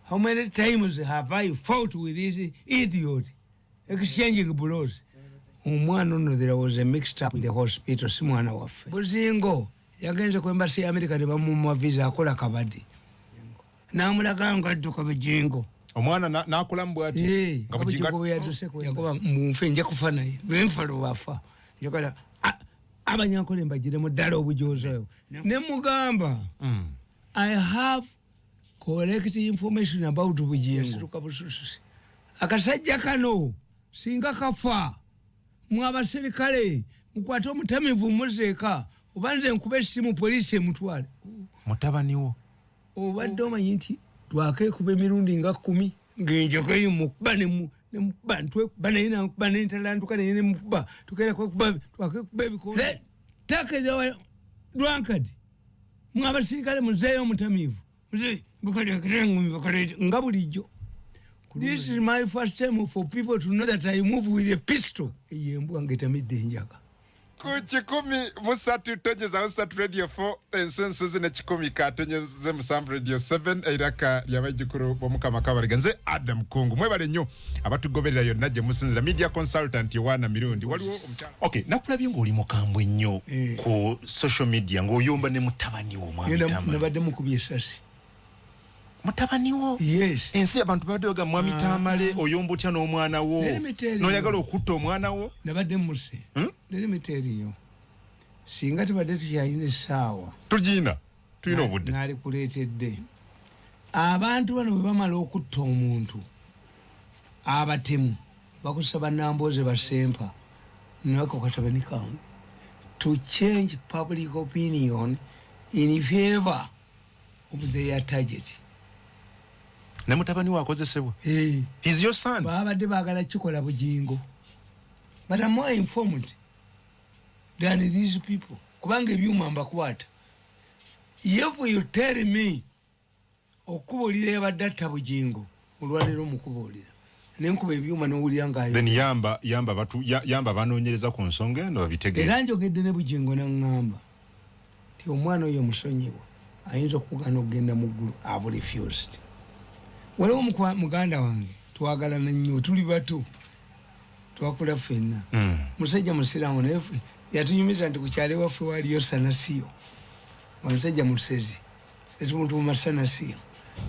How many times have I fought with this idiot exchanging blows? Omwana ono, there was a mixed up in the hospital. Si mwana waffe. Buzingo yagenze ku embassy ya America ne bamumma visa. Akola kabadi, namulaga nga adduka Bujingo. Omwana n'akulamu bwati? Eh, nga nga Bujingo bwe yadduse, yagoba munfe, nja kufa naye lwenfa lwebafa. Njagala Abanyankole mbagiremu ddala obujozi oyo. Ne mugamba, I have correct information about Bujingo. Busususi akasajja kano singa kafa, mwe abaserikale mukwate omutamivu muzeeka, oba nze nkuba essimu poliisi emutwale. Mutabani wo. Obadde omanyi nti twakekuba emirundi nga 10 ngenjagayo mukuba nemukuba ntwekuba naye nakuba nentalantuka naye nemukuba tukeera kwekuba twakekuba ebikonde takezawa drunkard. Mwe abasirikale muzeeyo omutamiivu nga bulijjo. This is my first time for people to know that I move with a pistol. Eyo embwa ngaetamidde enjaga. Ku 103.3 Radio 4 ensunsuzi ne 100.7 Radio 7, eiraka lyabajjukulu b'Omukama Kabalega. Nze Adam Kungu. Mwebale nnyo abatugoberera yonna gye musinzira. Media consultant Yowaana Mirundi. Waliwo omukyala, okay, nakulabye ng'oli mukambwe nnyo ku social media ng'oyomba ne mutabani wo, Omwami Tamale. Nabadde mukubye esasi. Mutabani wo? Yes. Ensi abantu babadde baga, Mwami Tamale, oyomba otya n'omwana wo? Let me tell you. N'oyagala okutta omwana wo. Nabadde muse. Let me tell you, singa tubadde tukyalina essaawa. Tugiina, tulina obudde. Nalikuleetedde abantu bano bwe bamala okutta omuntu, abatemu bakusaba Nambooze basempa nako katabani kange to change public opinion in favor of their target. Ne mutabani we akozesebwa? Hey. He's your son. Babadde baagala kikola Bugingo, but I'm more informed than these people, kubanga ebyuma mbakwata. If you tell me okubuulira yabadde atta Bugingo olwaleero, omukubuulira nenkuba ebyuma nowulira nga Then yamba batu yamba banoonyereza ku nsonga eno babitegeere. Era njogedde ne Bugingo, naŋŋamba ti omwana oyo musonyiwa, ayinza okugaana okugenda mu ggulu. I've refused. Waliwo muganda wange, twagalana nnyo, tuli bato, twakula ffenna. Musajja musiraamu, naye ffe yatunyumiza nti ku kyalo ewaffe waliyo sanasiyo, nga musajja musezi, etumuntu sanasiyo.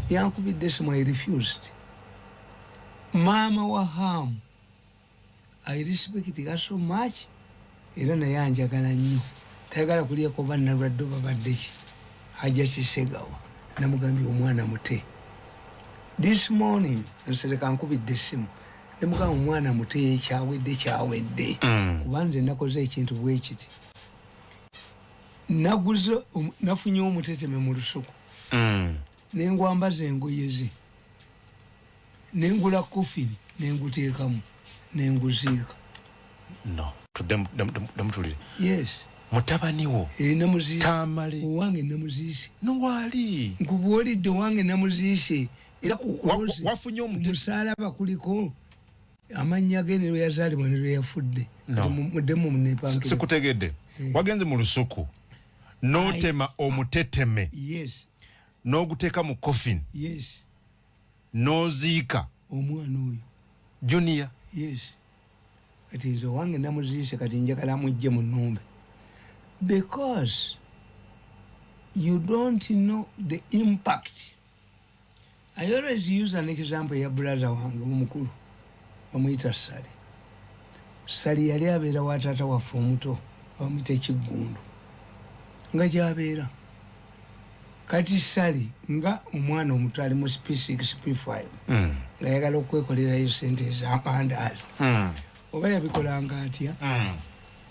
Yankubidde esimu, I refused. Maama wa Hamu, I respect her so much, era naye anjagala nnyo, tayagala kulyako oba nalwadde oba badde ki. Hajati Segawa, namugambye omwana mute. This morning nsereka nkubidde essimu, nemugamba omwana mute, kyawedde, kyawedde. Kuba nze nakoze ekintu bwe kiti, naguze nafunye omuteteme mu lusuku, nengwambaza engoye ze, nengula coffin, nenguteekamu, nenguziika. No, tuddemutulire. Yes. Mutabani wo? Eh, namuziise. Tamale. Owange namuziise. Nowaali? Nkubuulidde, owange namuziise era ku cross. Wafunye Omusalaba kuliko amannya ge ne lwe yazaalibwa ne lwe yafudde. No. Kati muddemu munepankire. Sikutegedde. Eh. Wagenze mu lusuku n'otema omuteteme? Yes. N'oguteeka mu coffin? Yes. N'oziika? Omwana oyo. Junior? Yes. Kati nze owange namuziise, kati njagala mujje mu nnumbe, because you don't know the impact. I always use an example ya brother wange omukulu, bamuyita Sali. Sali yali abeera wa taata waffe omuto, bamuyita Ekiggundu, nga gyabeera. Kati Sali nga omwana omuto ali mu P6 P5, nga yagala okwekolerayo sente ez'amandaazi. Oba yabikolanga atya?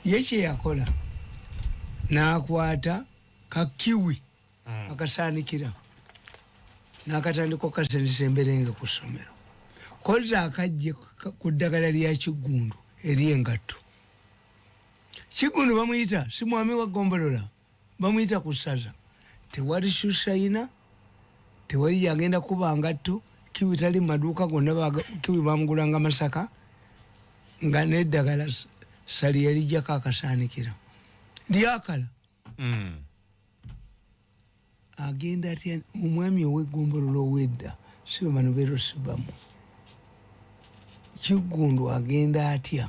Ye kyeyakola, n'akwata kakiwi akasaanikira, n'akatandika okasendesa emberenge ku ssomero, koza akajje ku ddagala lya Kiggundu ery'engatto. Kiggundu bamuyita si mwami wa gombolola, bamuyita ku ssaza. Tewali shushaina, tewali yagenda kuba ngatto. Kiwi tali mu maduuka gonna, kiwi bamugulanga Masaka, nga n'eddagala Sali yalijjako akasaanikira lyakala. Agenda atya omwami ow'eggombolola ow'edda Si bano berosibamu. Kiggundu agenda atya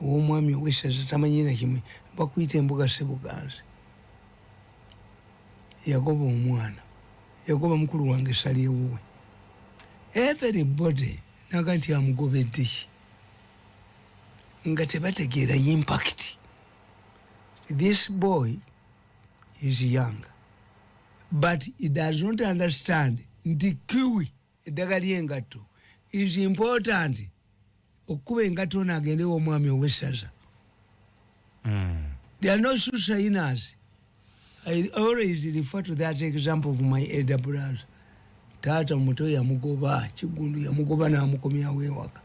ow'omwami ow'essaza tamanyi na kimu, bakuyita embuga Sebuganzi. Yagoba omwana, yagoba mukulu wange sali ewuwe. Everybody naga nti amugobedde ki, nga tebategeera impact. This boy is young, but he does not understand nti kiwi eddagala ly'engatto is important okukuba engatto naagende w'omwami ow'essaza. There are no shoe shiners. I always refer to that example of my elder brother. Taata muto yamugoba, Kigundu yamugoba n'amukomyawo ewaka.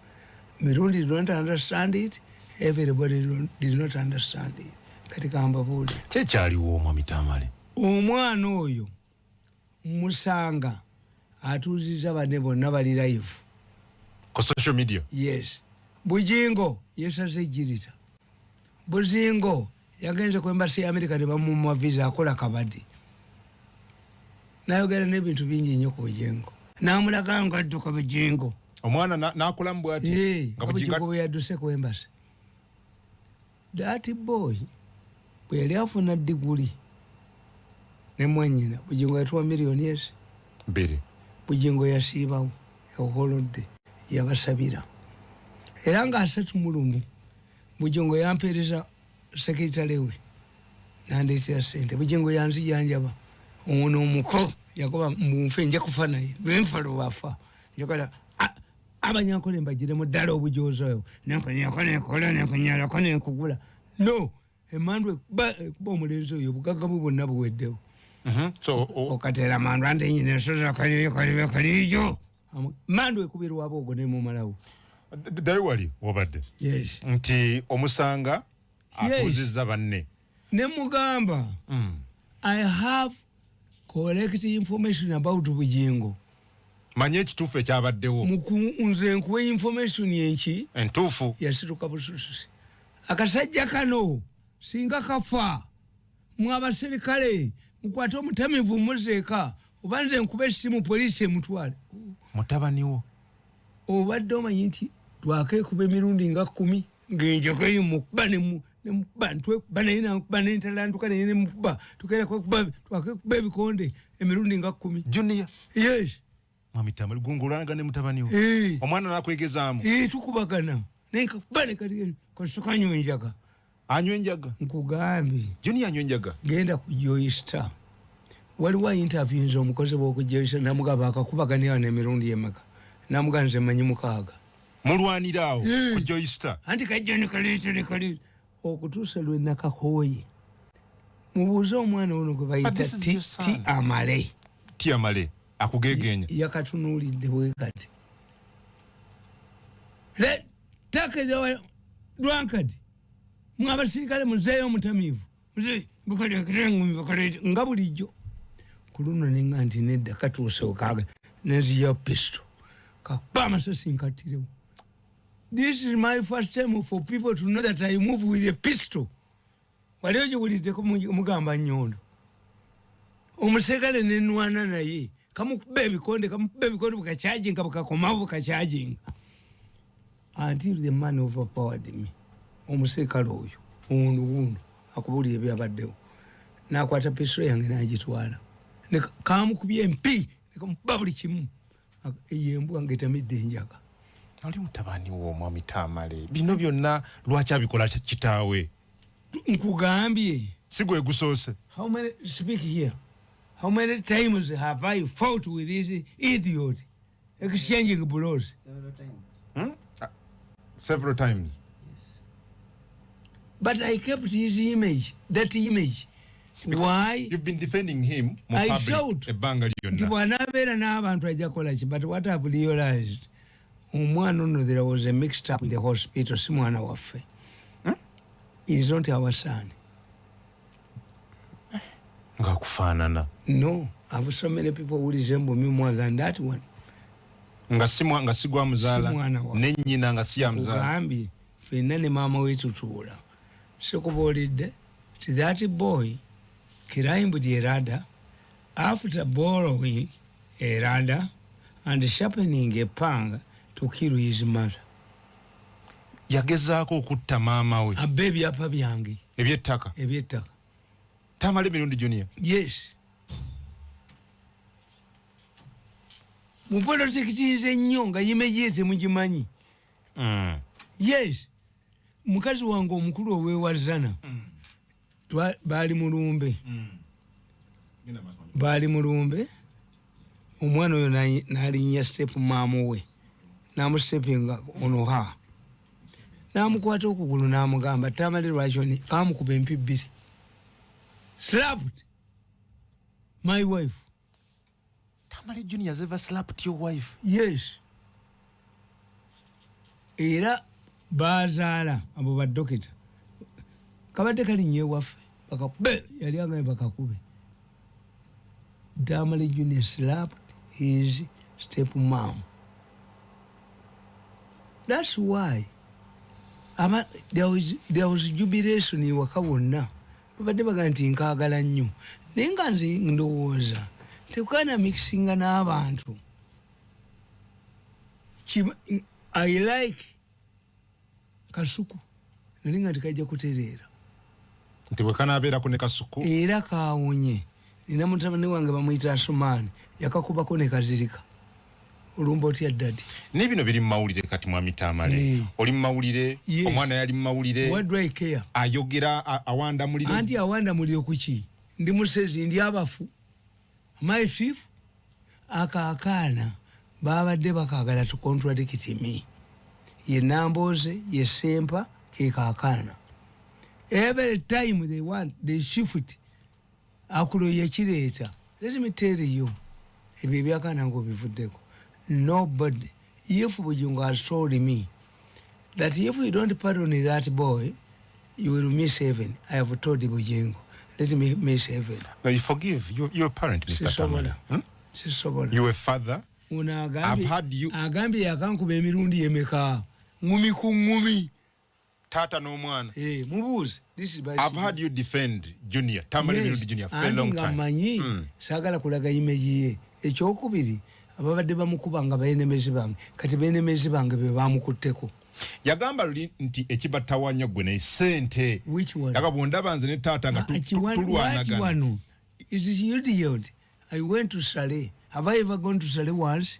Mirundi don't understand it, everybody did not understand it. Kati kambabuulire. Kyekyaliwo, omwami Tamale? Omwana oyo musanga atuuziza banne bonna bali live ku social media. Yes. Bujingo yesaze ejirita. Buzingo yagenze ku embassy ya America ne bamumma visa, akola kabadi. Nayogera n'ebintu bingi nnyo ku Bujingo, namulaga nga adduka Bujingo. Omwana n'akulamu bwati nga Bujingo bwe yadduse ku embassy. That boy bwe yali afuna diguli ne mwannyina, Bujingo yatuwa miliyoni ezi 2. Bujingo yasiibawo ekolodde, yabasabira, era nga 31 Bujingo yampeereza secretary we nandeetera sente. Bujingo yanzijanjaba. Ono omuko yagoba munfe, nja kufa naye lwenfa lwebafa, njagala abanyankole mbagiremu ddala obujozi oyo nenkonyako nekola nenkonyalako nenkugula no emandu ekuba omulenzi oyo, obugagga bwe bwonna buweddewo. So Okateera mandu ante nyina ensozi akaliyo kaliyo kalijo mandu ekubirwabo ogwo nemumalawo. Ddayo wali wobadde Yes. nti omusanga atuuzizza banne. Nemugamba, "I have correct information about Bujingo." Manye ekituufu ekyabaddewo. Nze nkuwa information enki? Entuufu. Yasituka busususi. Akasajja kano singa kafa, mwe abaserikale mukwate omutamivu muzeeka, oba nze nkuba essimu poliisi emutwale. Mutabaniwo. Obadde omanyi nti twakeekuba emirundi nga 10 ng'enjoka eyo mukuba nemukuba ntwekuba naye nankuba nentalantuka naye nemukuba tukeera kwekuba twakekuba ebikonde emirundi nga 10. Junior? Yes. Mwami Tamale, gungulanaga ne mutabaniwo? Eh. Omwana nakwegezaamu? Eh, tukubagana naye nkakuba nekati kasukanywa enjaga. Anywa enjaga? Nkugambye. Junior anywa enjaga? Genda ku Joystar, waliwo interviews omukozi bwoku Joystar namugaba akakubaganira nemirundi emeka, namuga nze manyi 6. Mulwanira awo Eh. ku Joystar? Anti kajja nekaleeta nekaleeta okutuusa lwe nakakooye. Mubuuze omwana ono gwe bayita But this is your son. Ti amale. Ti amale akugegenya? Yakatunuulidde bwe kati take drunkard, mwe abasirikale muzeeyo omutamiivu nga bulijjo. Ku luno nenga nti nedda, katuuse okaaga, nenziya pistol kakuba amasasi nkattirewo. This is my first time for people to know that I move with a pistol. Wali ogiwuliddeko mugamba nyondo omuserikale nenwana naye kamukuba ebikonde, kamukuba ebikonde bukakyajinga bukakomawo bukakyajinga until the man overpowered me. Omuserikale oyo ono wuno akubuulira ebyabaddewo, nakwata pistol yange nagitwala, kamukubye empi nekamukuba buli kimu. Eyo embwa ngaetamidde enjaga. Oli mutabani wo, omwami Tamale, bino byonna lwaki abikola kitaawe? Nkugambye. Si gwe gusoose. How many speak here? How many times have I fought with this idiot exchanging blows? Several times. Hmm? Several times. Yes. But I kept his image, that image. Why? You've been defending him mu I public shout. Ebbanga Nti lyonna. bw'anaabeera n'abantu ajja kukola ki? But what I've realized, omwana ono, there was a mixed up in the hospital, si mwana waffe. He is not our son. Ng'akufaanana. No, I have so many people who resemble me more than that one. Nga si gwamuzaala. Si mwana waffe. Ne nnyina nga si yamuzaala. Kugambye, ffenna ne maama we tutuula sikubuulidde ti that boy climbed a ladder after borrowing a ladder. And sharpening a panga to kill his mother. Yagezaako okutta maama we. Abba ebyapa byange. Ebyettaka. Ebyettaka. Tamale Mirundi Junior. Yes. Mu politics nze nnyo nga image ye temugimanyi. Yes. Mukazi wange omukulu ow'ewazana. Baali mulumbe. Baali mulumbe. Omwana oyo n'alinnya step maamu we. N'amusitepinga ono ha. N'amukwata okugulu n'amugamba Tamale lwaki oni kamukuba empi bbiri. Slapped my wife. Tamale Junior has ever slapped your wife? Yes. Era bazaala abo ba dokita. Kabadde kalinnya ewaffe. Bakakube yali agambye bakakube. Tamale Junior slapped his step mom. That's why there was jubilation ewaka wonna. Babadde bagamba nti nkaagala nnyo. Naye nga nze ndowooza tekukaana mixinga n'abantu. I like Kasuku. Nali nga tekajja kutereera. Nti bwe kanaabeerako ne Kasuku. Era kaawonye. Nina mutabani wange bamuyita Asumaani yakakubako ne kazirika. Olumba otya ddadi. Ne bino biri mu mawulire kati mwami Tamale. Oli mu mawulire, omwana yali mu mawulire. What do I care? Ayogera awanda muliro. Anti awanda muliro kuki? Ndi musezi ndi abafu. My chief akaakaana babadde bakaagala to contradict me. Ye Nambooze, ye Sempa, ke kaakaana. Every time they want, they shift. Akulo yekireeta. Let me tell you, ebyo ebyakaana ng'obivuddeko. Nobody, if Bujingo has told me that if you don't pardon that boy, you will miss heaven. I have told Bujingo, let me miss heaven. No, you forgive. You're a parent, Mr. Tamale. Sisobola. You're a father. I've had you. Agambye yakankuba emirundi emeka. Ngumi ku ngumi. Tata n'omwana. Eh, mubuuze. This is by I've had you defend Junior, Tamale Mirundi Junior for a long time. Manyi, saagala kulaga image ye. Ekyokubiri, ababadde bamukuba nga baenemezi bange. Kati baenemezi bange be bamukutteko. Yagamba luli nti ekibatawanya gwe ne sente. Which one? Yagamba bw'ondaba nze ne taata nga tulwanagana. Is this idiot? I went to Saleh. Have I ever gone to Saleh once?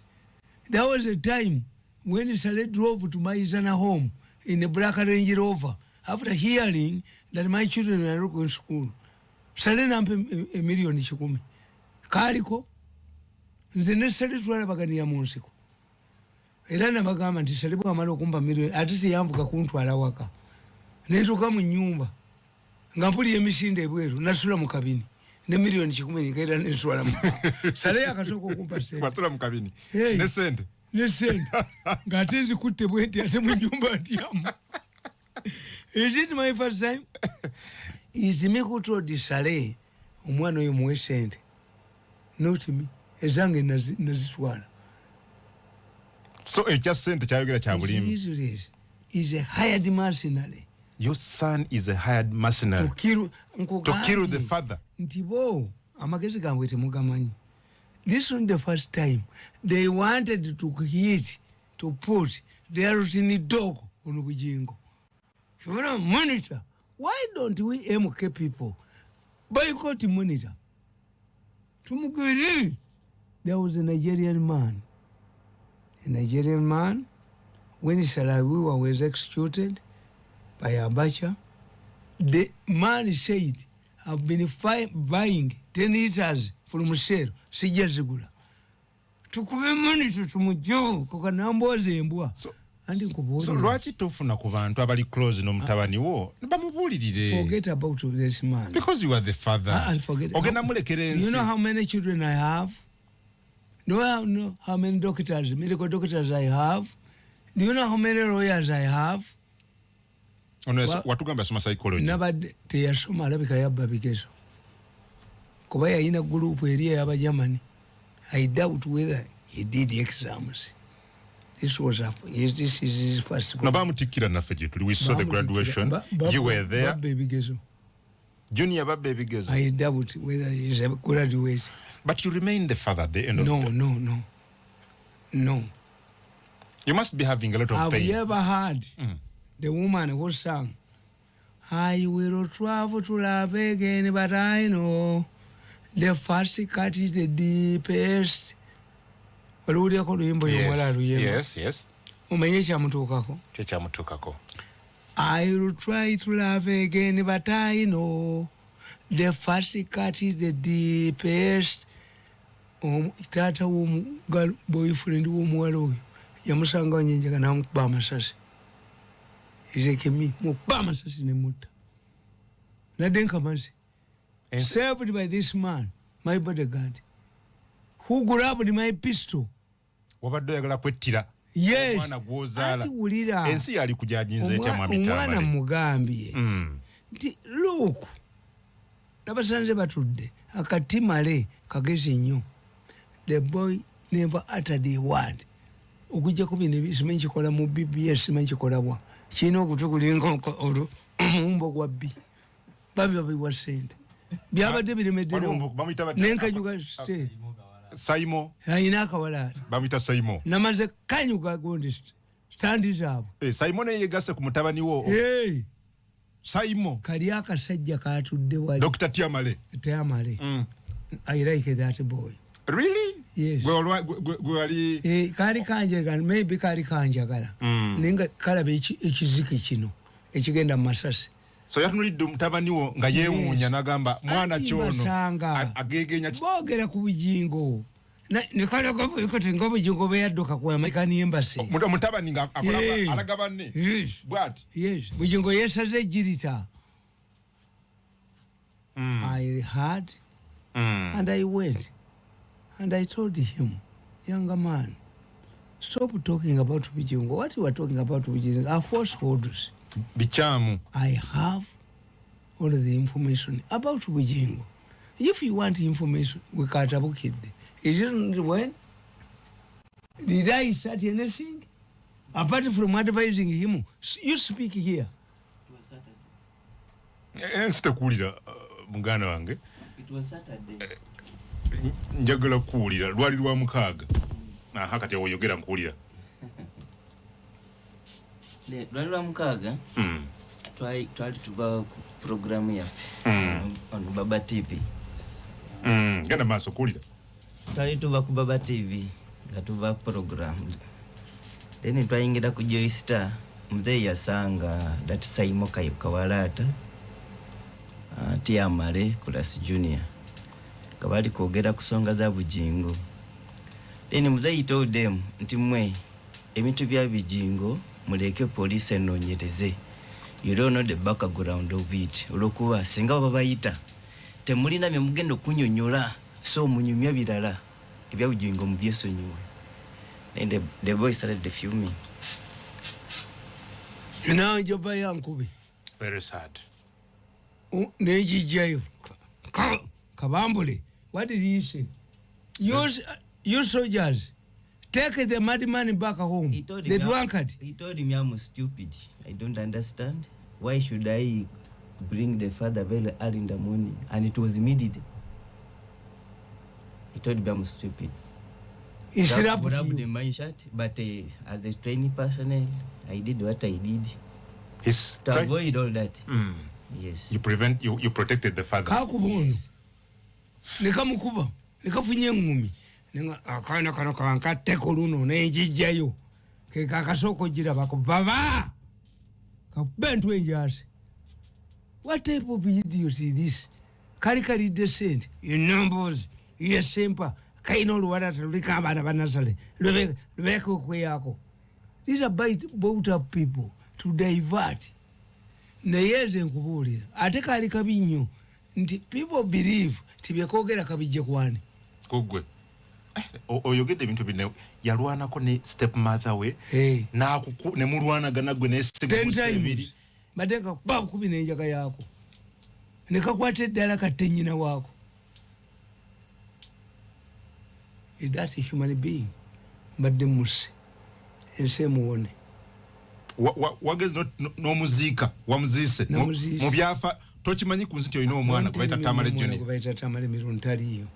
There was a time when Saleh drove to my Zana home in a black Range Rover after hearing that my children were not going to school. Saleh nampa emiliyoni 10. Kaliko nze ne Saleh twalabaganira mu nsiko. Era nabagamba nti Saleh bw'amala okumpa miliyoni ate teyanvuga kuntwala waka. Ne ntuuka mu nnyumba nga mpulira emisinde ebweru nasula mu kabini. Ne miliyoni 10 nkeera nenswala mu. Saleh akasooka okumpa ssente. Wasula mu kabini. Ne ssente. Ne ssente. Ng'ate nzikutte bwe nti ate mu nnyumba ntyamu. Is it my first time? Is me who told Saleh omwana oyo muwe ssente. Not me. Ezange nazitwala. So ekya ssente kyayogera kya bulimba. Is a hired mercenary. Your son is a hired mercenary. To kill the father. Nti bo amagezi gambwe temugamanyi. This is the first time they wanted to hit, to put their routine dog on Bujingo. Monitor. Why don't we MK people boycott Monitor? Tumugiri. There was a Nigerian man. A Nigerian man, when Sarawiwa was executed by Abacha, the man said, I've been buying 10 liters from Shell, sijja zigula. Tukube Monitor tumujjo, kuka Nambooze embwa. So lwaki tofuna ku bantu abali close n'omutabani wo bamubuulirire? Forget about this man. Because you are the father. Ogenda mulekera ensi. You know how many children I have? Do you know how many doctors, medical doctors I have? Do you know how many lawyers I have? Ono watugamba yasoma psychology. Nabadde teyasoma alabika yabba bigezo. Kuba yalina group eri ey'Abagermany. I doubt whether he did exams. This was this is his first. No, bamutikira naffe gye tuli. We saw the graduation. You were there. Babba ebigezo. Junior babba ebigezo. I doubt whether he is a graduate. But you remain the father at the end of the No, no, no. No. You must be having a lot of Have pain. you ever heard the woman who sang, "I will travel to love again, but I know the first cut is the deepest"? Oluwulyako oluyimba oyo omuwala aluyimba? Yes. Omanye ekyamutuukako? Kyekyamutuukako? I will try to love again, but I know the first cut is the deepest. Taata boyfriend w'omuwala oyo yamusanga nyenjaga namukuba amasasi. Izekemi mukuba amasasi nemutta. Nadde nkamaze. Saved by this man, my bodyguard, who grabbed my pistol. Wabadde oyagala kwettira Yes. omwana gwozaala. Anti wulira. Ensi yali kujajinza etya, mwami Omwana Tamale? mugambye nti look, nabasanze batudde akati male kagezi nnyo. The boy never uttered a word okujjako bino simanyi kikola mu BBS, simanyi kikolabwa kirina okutu kulinga omuwumbo gwa bbi babi babiwa sente byabadde biremedderewo. Waliwo bamuyita batya? Nenkajuga ste Saimo. Ayina akawalaata. Bamuyita Saimo. Namaze kanyuga gundi standi zaabwe. Eh, Saimo naye yegasse ku mutabani wo. Hey, Saimo. Kali akasajja katudde wali. Dr Tiamale. Tamale. I like that boy. Really? Yes. Gwe wali Eh, kaali kanjagala, maybe kaali kanjagala. Naye nga kalaba ekiziki kino ekigenda mu masasi. So yatunulidde mutabani wo nga yeewuunya n'agamba mwana Anti kyono basanga. Agegenya Boogera ku Bujingo nekalaga nga Bujingo beyadduka ku American Embassy. Omutabani nga akola Yeah. alaga banne Yes. bwati. Yes, Bujingo yesaze ejirita. I heard and I went and I told him, "Younger man, stop talking about Bujingo. What you are talking about Bujingo are falsehoods." Bikyamu. I have all the information about Bujingo. If you want information, we katabukidde. Is it when? Did I start anything? Apart from advising him, you speak here. It was Saturday. Ensi tekuwulira, muganda wange. It was Saturday. Njagala kuwulira lwali lwa mukaaga. Aha, kati oyogera nkuwulira. Lwali lwa mukaaga. Twali tuva ku programu yaffe on Baba TV. Genda maaso, kuwulira. Twali tuva ku Baba TV nga tuva ku program, then twayingira ku Joy Star. Muzeeyi yasanga that Saimo Kawalaata, Tiamale plus Junior nga bali kwogera ku nsonga za Bujingo. Then muzeeyi told them nti mmwe ebintu bya Bijingo muleke poliisi enoonyereze. You don't know the background of it, olwokuba singa baba bayita temulina bye mugenda okunyonyola, so munyumya birala, ebya Bujingo mubyesonyiwe. Then the boy started fuming. Nanjoba yankube. Very sad. Negijjayo. Kabambule. What did he say? You soldiers, take the madman back home. He told The him drunkard. He told him, "I'm stupid. I don't understand. Why should I bring the father very early in the morning?" And it was immediate. He told me I'm stupid. He slapped Grabbed you. my shirt, but as a training personnel, I did what I did He's to avoid all that. Yes. You prevent you, you protected the father. Kakuba ono nekamukuba nekafunye eŋŋumi. Nenga, akaana kano kankatteko luno nenjijjayo kekakasooka ogirabako baba kakuba entwe enjasi. What type of idiot is this? Kali kalidde sente enumbers yesempa kalina oluwalata luliko abaana banasale lubeka okweyako. These are bought up people to divert. Naye nze nkubuulira ate kaali kabi nnyo nti people believe ti byekoogera kabijje kwani. Kugwe. Oyogedde ebintu bino, yalwanako ne step mother we. Hey. Nakuku ne mulwanagana gwe ne 10 times badde kakuba bukubi n'enjaga yaako ne kakwata eddala katte nnyina waako. Is that a human being? Mbadde musse ensi emuwone. Wagezi n'omuziika wamuziise. Namuziise. Mu byafa tokimanyi ku nsi nti olina omwana gwe bayita Tamale Omwana Junior. gwe bayita Tamale Mirundi taliiyo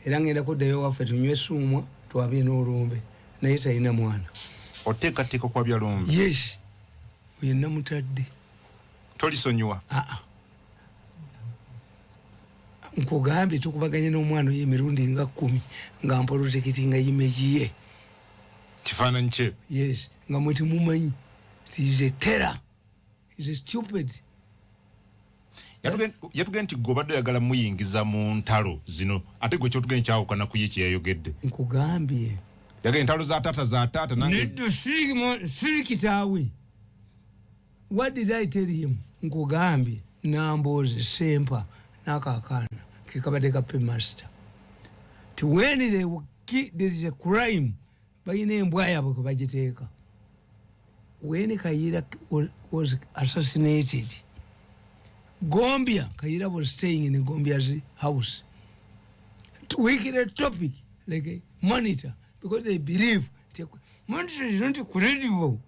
era ngenda kuddayo waffe tunywe esuumwa twabye n'olumbe. Naye talina mwana. Oteekateeka okwabya lumbe? Yes, oyo namutadde. Tolisonyiwa? Aa, nkugambye tukubaganye n'omwana oyo emirundi nga 10 nga mprotectinga image ye. Kifaananyi kye? Yes, nga mwe temumanyi nti is a terror, is a stupid. Yatugambye nti gwe obadde oyagala muyingiza mu ntalo zino, ate gwe kyotugambye kyawukana ku ye kye yayogedde. Nkugambye. Yagambye entalo za taata za taata nange. Nedda, siri kitaawe. What did I tell him? Nkugambye Nambooze Sempa n'akaakaana ke kabadde ka paymaster. Ti when there is a crime, balina embwa yaabwe kwe bagiteeka. When Kayiira was assassinated, Gombya, Kayiira was staying in Gombya's house. Wicked topic, like a monitor, because they believe the monitor is not credible.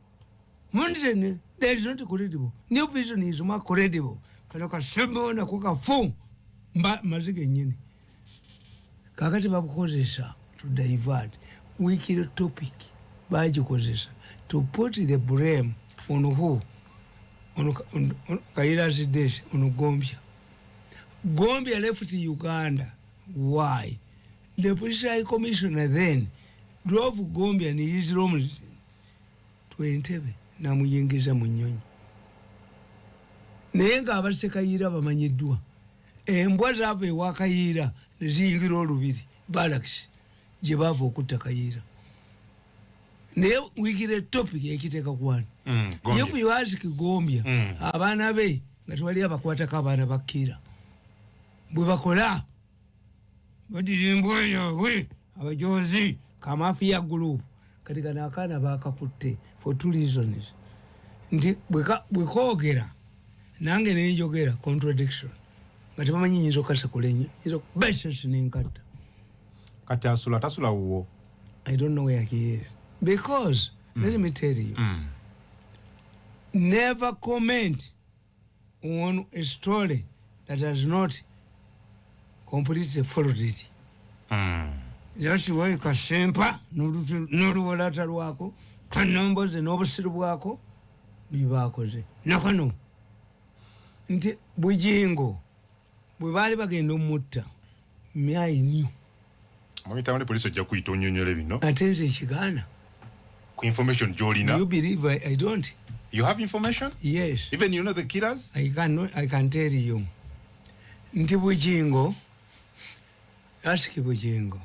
Monitor, there is not credible. New Vision is more credible. Kano kasembo na kuka fu, mba mazige nyini. Kakati babukozesa to divert. Wicked topic, bagikozesa to put the blame on who? On Kayiira's death, on Gombya. Gombya left Uganda. Why? The Police High Commissioner then drove Gombya in his room to Entebbe, namuyingiza mu nnyonyi. Naye ng'abasse Kayiira bamanyiddwa. Embwa zaava ewa Kayiira ne ziyingira olubiri, barracks, gye baava okutta Kayiira. Naye wicked topic ekiteeka ku wani. Gombya. If you ask Gombya, abaana be nga tewali abakwatako abaana bakkira. Bwe bakola, badira embwa yaabwe, abajozi, ka mafia group. Kati kano akaana baakakutte for two reasons. Nti bwe koogera, nange ne njogera contradiction. Nga tebamanyi nnyinza okukasekula ennyo, nnyinza okuba esasi n'enkatta. Kati asula, tasula wuwo? I don't know where he is. Because, let me tell you, never comment on a story that has not completely followed it. That's why Kasempa n'oluwalata lwako, Kanomboze n'obusiru bwako bye baakoze. Nakano nti Bujingo bwe baali bagenda omutta, I knew. Mwami Tamale, poliisi ojja kuyita onyonyola bino. Ate nze ekigaana. Ku information gy'olina. Do you believe I don't? You have information? Yes. Even you know the killers? I cannot, I can tell you. Nti Bujingo, ask Bujingo.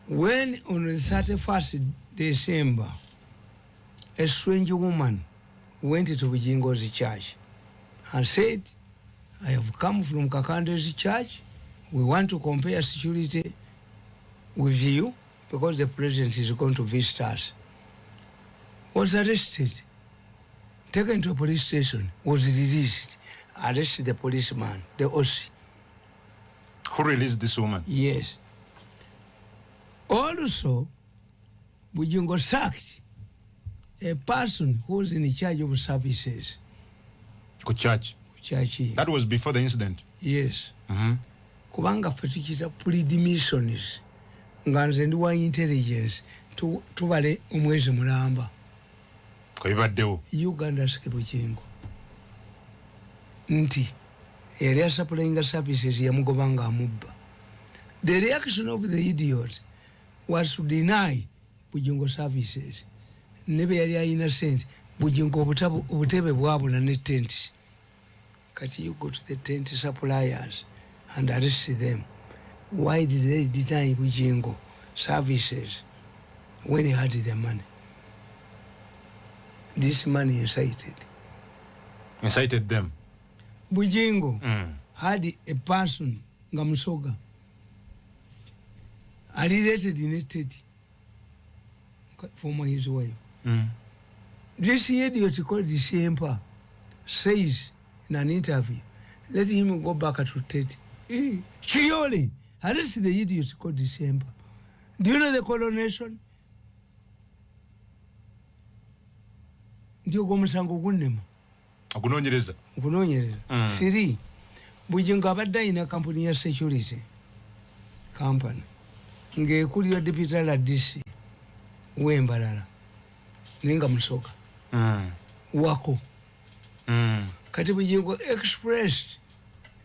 When on the 31st December, a strange woman went to Bujingo's church and said, I have come from Kakande's church. We want to compare security with you because the president is going to visit us. Was arrested, taken to a police station, was released. Arrested the policeman, the OC. Who released this woman? Yes. Also, Bujingo sacked a person who was in charge of services. Ku church? Ku church. That was before the incident? Yes. Kubanga ffe tukiyita pre-missions. Nga nze ndi wa intelligence, tubale omwezi mulamba. Kwebibaddewo. Uganda ask Bujingo. Nti yali asupplyinga services yamugoba nga amubba. The reaction of the idiot was to deny Bujingo services. Nebe yali ayina sente, Bujingo obutebe bwabula ne tent. Kati you go to the tent suppliers and arrest them. Why did they deny Bujingo services when he had the money? This money incited. Incited them. Bujingo had a person nga Musoga related in a former his wife. This idiot called Sempa says in an interview, let him go back to Teddy. Chiole, arrest the idiot called Sempa. Do you know the coronation? Nti ogwo omusango gunnema. Okunoonyereza. Okunoonyereza. 3, Bujingo abadde alina kampuni ya security company ng'ekulira deputy RDC. Wembalala naye nga musoga. Wako. Kati Bujingo expressed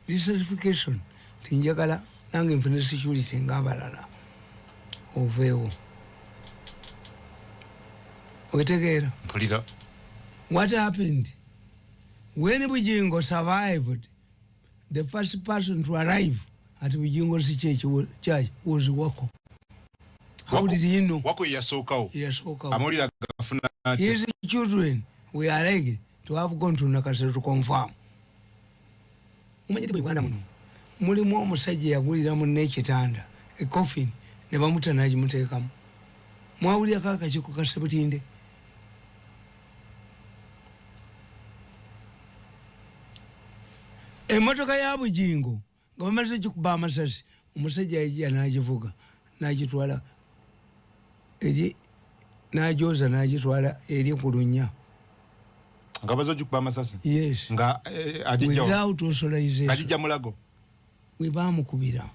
dissatisfaction tinjagala nange nfune security ng'abalala, oveewo. Okitegeera? Mpulira. What happened when Bujingo survived, the first person to arrive at Bujingo's church was Wako. How did he know? Wako yasookawo? Yasookawo. Amawulire agafuna atya? His children were alleged to have gone to Nakasero to confirm. Omanyi nti mu Uganda muno mulimu omusajja yagulira munne ekitanda, ecoffin, ne bamuta n'agimuteekamu. Mwawulirako akakiiko ka Sebutinde? Emmotoka ya Bujingo nga bamaze gikuba amasasi, omusajja yajja n'agivuga n'agitwala eri, n'agyoza n'agitwala eri ku lunnya. Nga baze ogikuba amasasi? Yes. Nga agijja without authorization. Agijja Mulago. We bamukubira,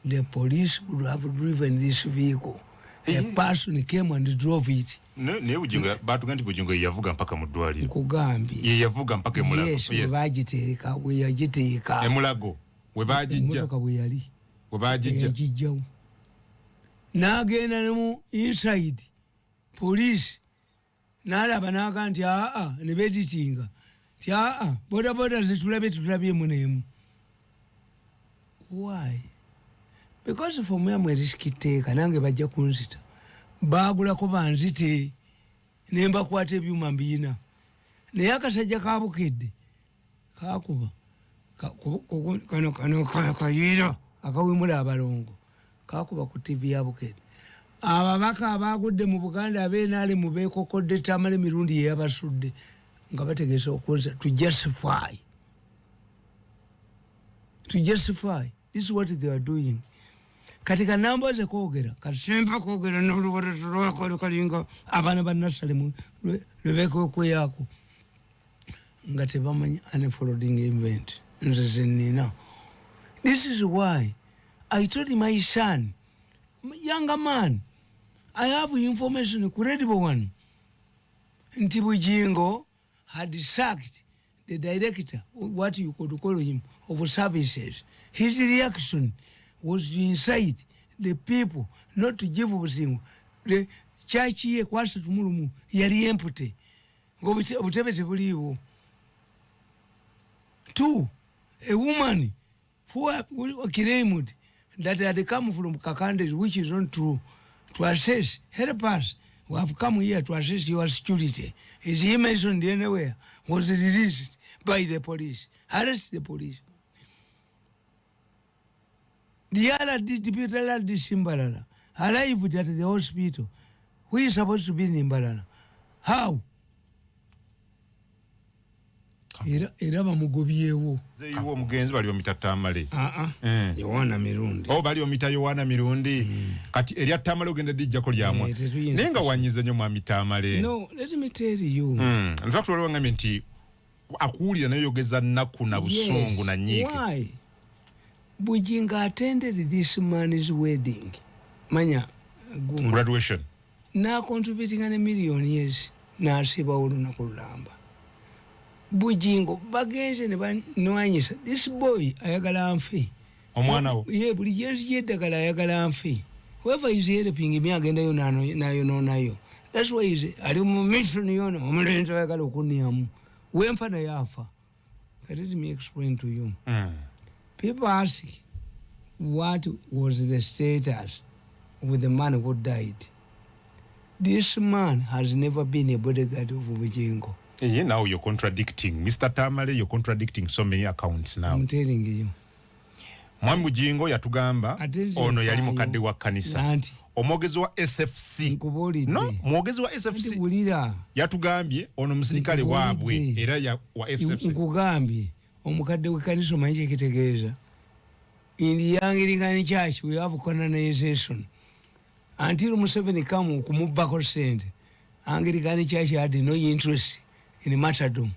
the police would have driven this vehicle. A person came and drove it. Naye Bujingo batuga nti Bujingo ye yavuga mpaka mu ddwaliro. Nkugambye. Ye yavuga mpaka Emulago. Yes, we bagiteeka, we yagiteeka. Emulago we bagijja. Emmotoka bwe yali. We bagijja. Yagijjawo. N'agenda ne mu inside police n'alaba n'aga nti aa, ne beeditinga nti aa, bodaboda zitulabye, tutulabyemu n'emu. Why? Because for me, I'm a risk taker, nange bajja kunzita. Baagulako banzite ne mbakwata ebyuma mbiyina. Naye akasajja ka Bukedde kakuba kano kano kayiira akawemula abalongo, kakuba ku TV ya Bukedde. Ababaka abaagudde mu Buganda ab'NRM beekokodde Tamale Mirundi ye yabasudde nga bategese okunza to justify. To justify. This is what they are doing. Kati kanamboze kwogera, kasemba kwogera n'oluwalo lwako lukalinga abaana ba nursery mu lwe beekwekweyako nga tebamanyi unfolding event. Nze ze nnina. This is why I told my son, younger man, I have information, credible one, nti Bujingo had sacked the director, what you could call him, of services. His reaction was to incite the people not to give Bujingo. The church ye kwasa tumulumu yali empty. Ng'obutebe tebuliiwo. Two, a woman who claimed that had come from Kakande, which is not true, to assess, help us, we have come here to assess your security. Is he mentioned anywhere? Was released by the police. Arrest the police. The other deputy RDC Mbarara arrived at the hospital. Who is supposed to be in Mbarara? How? Era bamugobyewo. Zeyiwo omugenzi bali bamuyita Tamale. Ah, ah. Yowana Mirundi. Oh, bali bamuyita Yowana Mirundi. Kati erya Tamale ogenda lijjako lyamwa. Tetuyinza Naye nga wanyize nnyo mwami Tamale. No, let me tell you. In fact, waliwo ngambye nti akuwulira naye yogeza nnaku na busungu na nnyiike. Why? Bujingo attended this man's wedding. Manya, gundi. Graduation. Na contributing ne million years. N'asibawo olunaku lulamba. Bujingo bagenze ne banwanyisa. This boy ayagala nfe. Omwana wo? Ye, buli gyensi y'eddagala ayagala nfe. Whoever is helping me agendayo nayo nayo. That's why is ali mu mission yona omulenzi ayagala okunniyamu. Wenfa naye afa. Let me explain to you. People ask what was the status of the man who died. This man has never been a bodyguard of Bujingo. Yeah, now you're contradicting. Mr. Tamale, you're contradicting so many accounts now. I'm telling you. Mwami Bujingo yatugamba Ate nze ono yali nfaayo. mukadde wa kanisa. Anti. Omwogezi wa SFC. Nkubuulidde. No, mwogezi wa SFC. Anti wulira. Yatugambye ono musirikale Nkubuulidde. waabwe era ya wa SFC. Nkugambye omukadde w'ekkanisa omanyi kyekitegeeza. In the Anglican Church we have colonization. Until Museveni come okumubbako ssente, Anglican Church had no interest in martyrdom.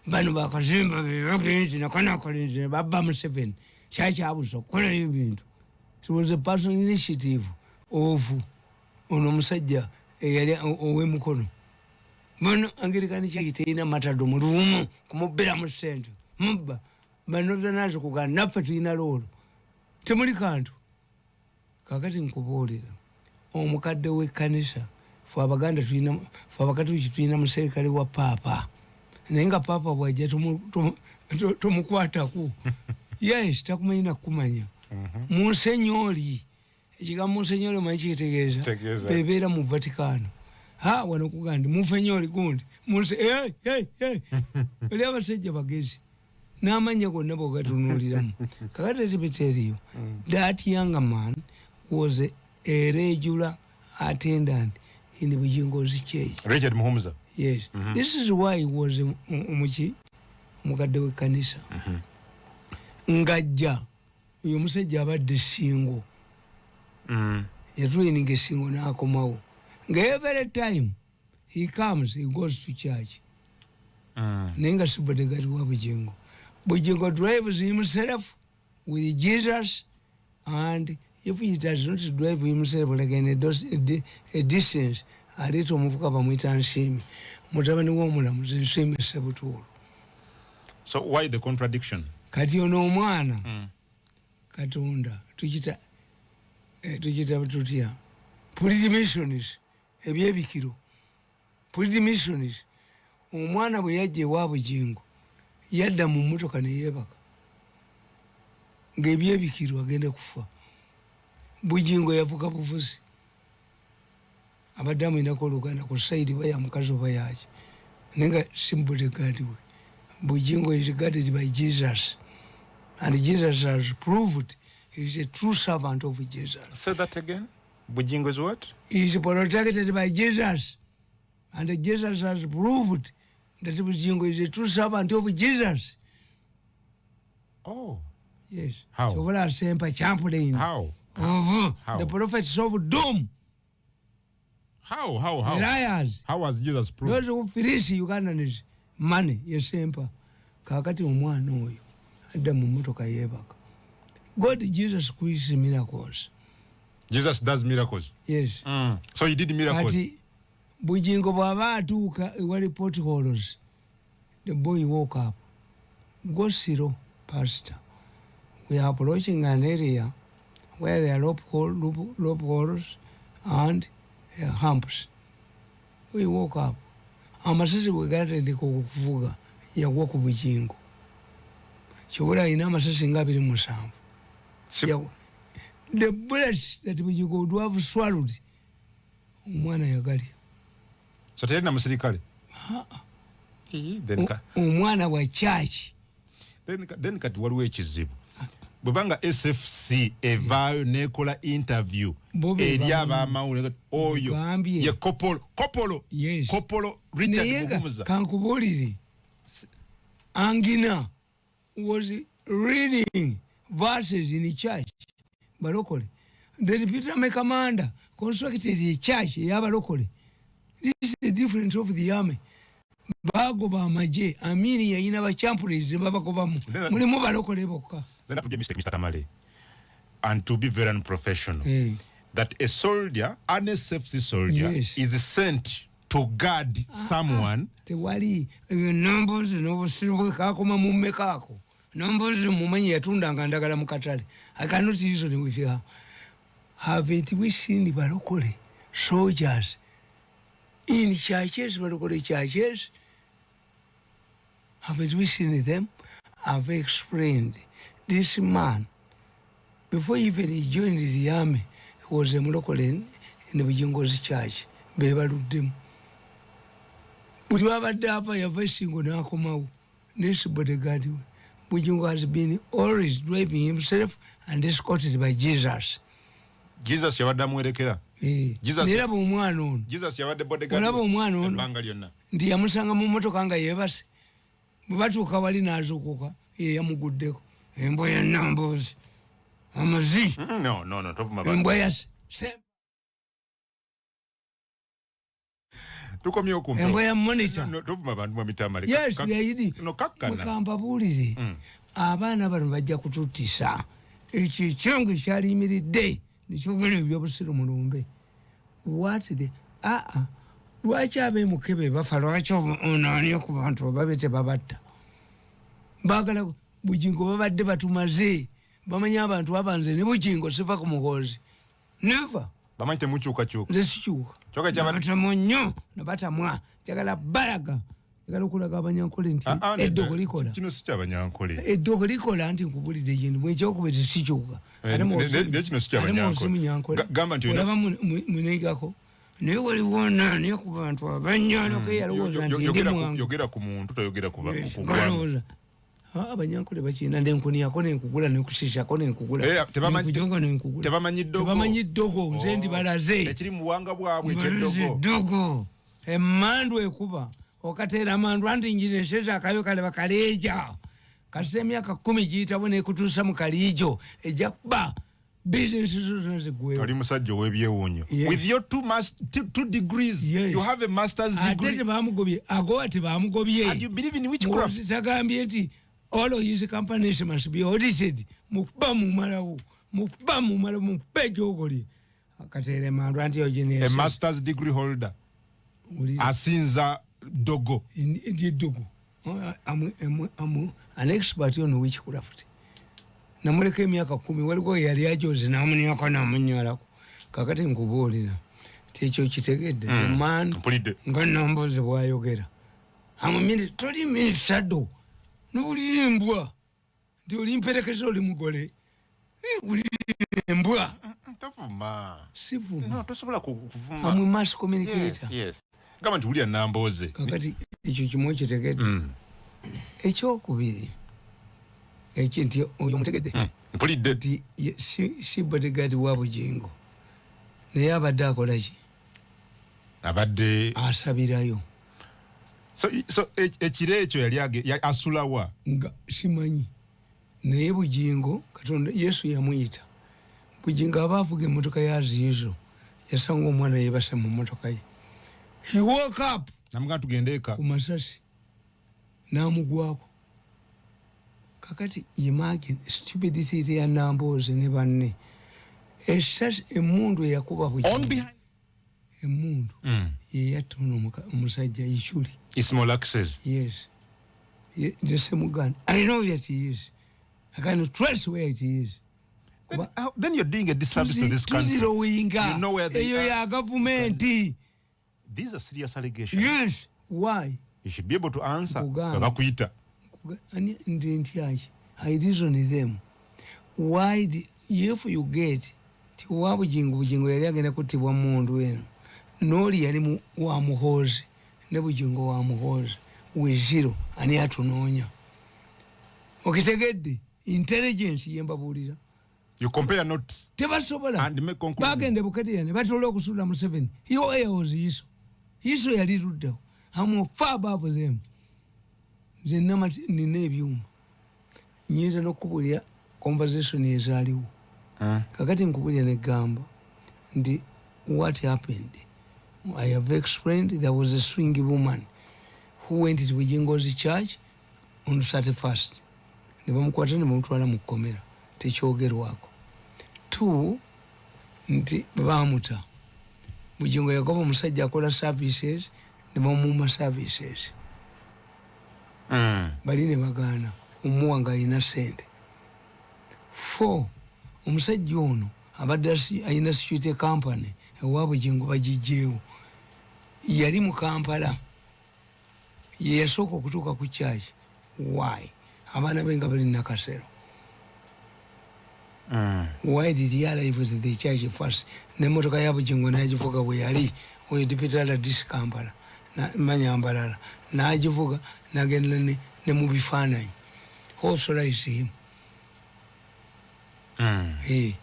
Bano bakazimba bagenzi nakanakolenzi ne babba Museveni. Church abuza okukolayo ebintu. It was a personal initiative of ono omusajja Eyali ow'emukono muno Anglican Church terina matado mulumu kumubbiramu ssente mubba banotherners kugana naffe tulina loolo temuli kantu. Kakati nkubuulira, omukadde w'ekkanisa, fe Abaganda tulina, fe Abakatuliki tulina muserikale wa paapa, naye nga paapa bwajja tomukwatako. Yes, takumanyi nakumanya. Munsenyoli, ekigambo munsenyoli omanyi kitegeeza? Kitegeeza. Bebeera mu Vaticano. Ha, wano kuga ndi mufenyoli gundi munse. Hey, hey, hey. Oli abasajja bagezi n'amanya gonna bwogatunuuliramu. Kakati let me tell you, that younger man was a regular attendant in Bujingo's church. Richard Muhumuza. Yes. This is why he was omuki, omukadde w'ekkanisa ng'ajja. Oyo omusajja abadde Singo, yatulaininga esingo n'akomawo, nga every time he comes he goes to church. Naye nga si bodyguard wa Bujingo. Bujingo drives himself with Jesus, and if he does not drive himself, like in a distance, aleeta omuvuka bamwyita Nsiimi, mutabani w'omulamuzi Nsiimi Sebutuulo. So why the contradiction? Kati ono omwana, Katonda tukita, tukita tutya, missions, ebyebikiro, missions. Omwana bwe yajja ewa Bujingo, yadda mu mmotoka neyeebaka ng'ebyebikiro agenda kufa. Bujingo yavuga buvuzi, abadde amwinako oluganda ku side oba ya mukazi oba yaki, naye nga si bodyguard we. Bujingo is guarded by Jesus, and Jesus has proved he is a true servant of Jesus. Say that again. Bujingo is what? He is protected by Jesus, and Jesus has proved that Bujingo is a true servant of Jesus. Oh. Yes. How? Sobola Sempa chaplain How? of How? the prophets of doom. How? How? The liars. How has Jesus proved? Those who fleece Ugandans money. Ye Sempa. Kakati omwana oyo adda mu motoka yeebaka. God Jesus Christ miracles. Jesus does miracles. Yes. So he did miracles. Kati Bujingo bw'aba atuuka ewali potholes, the boy woke up. "Go slow, pastor, we are approaching an area where there are rope holes and humps." We woke up. Amasasi bwe gatandika okuvuga, yagwa ku Bujingo. Kyobola alina amasasi nga 27. The bullets that Bujingo would have swallowed, omwana yagalya. So teyalina musirikale. Then Omwana wa church. Then kati waliwo ekizibu bwebanga SFC evaayo nekola interview Bo be eri bamanyi. abamawulire, oyo Gambye. ye kopolo Yes. Kopolo Richard Naye nga Muhumuza. kankubuulire, Angina was reading verses in church, balokole. Then Peter Mekamanda constructed a church ey'abalokole. This is the difference of the army. Bagoba amagye, Amini yayina ba chaplains babagobamu, mulimu balokole bokka. Then that would be a mistake, Mr. Tamale, and to be very unprofessional, that a soldier, an SFC soldier, is sent to guard someone. Tewali ebyo. Nambuzi n'obusiru bwe kakoma mu mmekaako. Nambuzi mumanyi yatundanga ndagala mu katale. I cannot reason with her. Haven't we seen balokole soldiers in churches, balokole churches? Haven't we seen them? I've explained this man, before even he joined the army, he was a mulokole in Bujingo's church. Bebaluddemu buli wabadde ava, yava esingo n'akomawo nesi bodyguard we. Bujingo has been always driving himself and escorted by Jesus. Jesus yabadde amuwerekera. Eh, neraba omwana ono. Jesus yabadde bodyguard Olaba omwana ono. ebbanga lyonna. Nti yamusanga mu motoka nga yeebase, bwe batuuka wali n'azuukuka, ye yamuguddeko. Embwa ya Nambuzi amazi. No, tovuma bantu. Embwa ya Tukomyewo ku embwa ya monitor. No, tovuma bantu mu mitamale. Yes, they No, kakkana. Mwekambabuulire, abaana bano bajja kututisa. Ekyo ekyange kyaliyimiridde nekyogera ebyobusiru mulumbe. What the Aa, lwaki ab'emukebe bafa? Lwaki onaani ku bantu babe tebabatta? Baagala Bugingo, babadde batumaze. Bamanyi abantu abanze ne Bugingo siva ku Muhoozi, neva. Bamanyi temukyukakyuka. Nze sikyuka. Kyokka Nabatamu nnyo, nabatamwa. Njagala balaga, njagala okulaga Abanyankole nti Ah, ah, nedda. eddogo likola. Kino si kyabanyankole. Eddogo likola nti nkubulidde ekintu ekyokubiri, sikyuka. Eh, naye kino si kyabanyankole. Munyankole Gamba nti olaba munigako, naye waliwo naani ku bantu abanyalako eyalowooza nti ndi mwangu. Yogera ku muntu, toyogera ku ggwanga. Balowooza Abanyankole bakirina, nenkuniyako nenkugula, nenkusishako nenkugula. Eh, nenkujonga nenkugula. Tebamanyi ddogo. Tebamanyi ddogo. Nze Oh, ndibalaze. Ekiri mu buwanga bwabwe Mbalaze. ekyeddogo. Eddogo, emandu ekuba okateera amandu anti njira eseza akayo kale bakaleeja kasita emyaka 10 giyitawo nekutuusa mu kaliijo, ejja kuba bizinesi zo zonna ziggwewo. Oli musajja ow'ebyewuunyo. Yes. With your two degrees, Yes. you have a master's Ate degree tebamugobye, agowa tebamugobye. And you believe in witchcraft. Muhoozi tagambye nti all of his companies must be audited? Mukuba mumalawo, mukuba mumalawo, mukuba ejogoli akateera emandu anti A ogineese. master's degree holder asinza ddogo. Ndi eddogo. Am an expert on witchcraft. Namuleka emyaka 10, waliwo yali ajoze namunyako namunyalako. Kakati nkubuulira ti ekyo kitegedde man. Mpulidde. Nga Nambozi bwayogera, toli minisita ddo nowulira embwa nti oli mperekeza, oli mugole. Eh, wulira embwa. Tovuma. Sivuma. No, tosobola kuvuma. Am mass communicator. Yes, yes. Gamba nti wulira Nambooze. Kakati ekyo kimu okitegedde. Ekyokubiri eki nti oyo omutegedde. Mpulidde. Nti si bodyguard wa Bugingo, naye abadde akola ki? Abadde asabirayo. So ekiro ekyo yali asulawa? Nga simanyi, naye Bugingo Katonda Yesu yamuyita. Bugingo aba avuga emotoka ya Ziizo, yasanga omwana yebase mu motoka ye. He woke up. Namugamba tugende eka. Ku masasi n'amugwako. Kakati imagine stupidity ya Nambooze ne banne. Esasi, emundu eyakuba On Bugingo, behind emundu yeyatta ono omusajja Ichuli. Small access. Yes. The same gun. I know where it is. I can trace where it is. Then you're doing a disservice to this country. Tuzirowinga. You know where they Eyo are. ya gavumenti. These are serious allegations. Yes. Why? You should be able to answer. Kugamba. Bakuyita. Ndi ntyaki? I reason them. Why if you get ti wa Bugingo, Bugingo yali agenda kuttibwa mundu eno, nooli yali wa Muhoozi ne Bugingo wa Muhoozi weziro, ani atunoonya? Okitegedde? Intelligence yembabuulira. You compare notes Tebasobola. and make conclusions. Bagenda Bukedia ne batola okusuula Museveni. Yo was Iso, Iso yali luddawo. Am far above them. Nze nina ebyuma, nyinza n'okukubulira conversation ezaaliwo. Kakati nkubulira negamba nti what happened, I have explained. There was a swing woman who went to Bujingo's church on 31st, ne bamukwata ne bamutwala mu kkomera, tekyogerwako. Two, nti bamuta Bujingo yagoba omusajja akola services ne bamuuma services. Bali ne bagaana omuwa nga alina sente. Four, omusajja ono abadde alina security company ewa Bugingo, bagijjeewo. Yali mu Kampala, ye yasooka okutuuka ku kyaki. Why abaana be nga bali Nakasero? Why did he arrive at the church first? Nemotoka ya Bugingo nagivuga bwe yali oyo deputy RDC Kampala manya Mbalala, nagivuga nagenda ne mu bifaananyi. Who authorized him? Hey.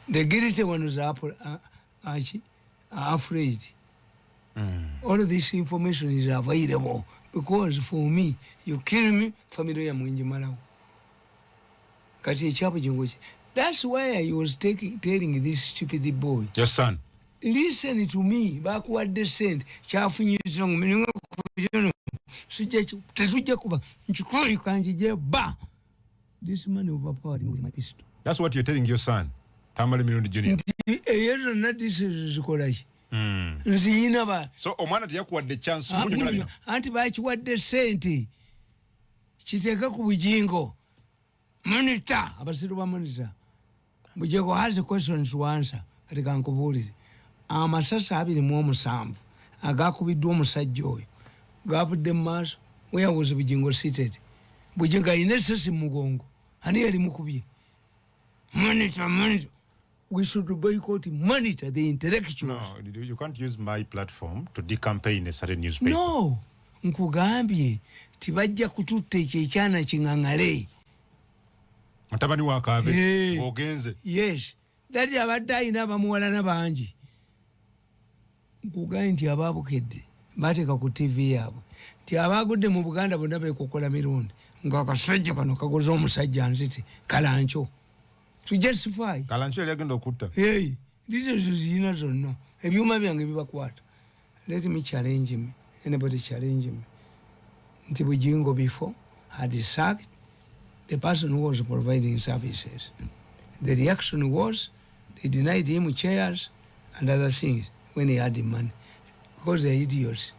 The guilty one was afraid. All of this information is available because for me, you kill me, family ya mwingi malawo. Kati ekyabugingo ki? That's why I was telling this stupid boy. Your son. Listen to me, bakuwadde sente kyafunyiza tetujja kuba nkikoli kanjije ba this man overpowered me with my pistol. That's what you're telling your son, Tamale Mirundi Junior. Nti eyo zonna disi zikolaki? Nziyina ba So omwana teyakuwadde chance Ah, kunnyonnyola bino? Anti bakiwadde sente, kiteeke ku Bugingo. Monitor, abasiru ba monitor. Bugingo has questions to answer. Kati kankubuulire, amasasi 27 agakubiddwa omusajja oyo gavudde mu maaso. Where was Bugingo seated? Bugingo alina esasi mu mugongo, ani yali mukubye? Monitor, monitor, we should boycott Monitor, the intellectuals. No, you can't use my platform to decampaign a certain newspaper. No, nkugambye tibajja kututta ekyo ekyana kiŋaŋale. Mutabani wa Kaabe. Hey. Ogenze. Yes, dati abadde ayina abamuwalana bangi. Nkugambye nti ababukedde bateeka ku TV yaabwe nti abagudde mu Buganda bonna bekokola mirundi, nga akasajja kano kagoze omusajja nzite kalanco to justify. Kalancho yali agenda okutta. Hey, ndizo ziyina zonna, ebyuma byange bibakwata. Let me challenge me, anybody challenge me nti Bujingo before had sacked the person who was providing services. The reaction was they denied him chairs and other things when he had the money, because they're idiots.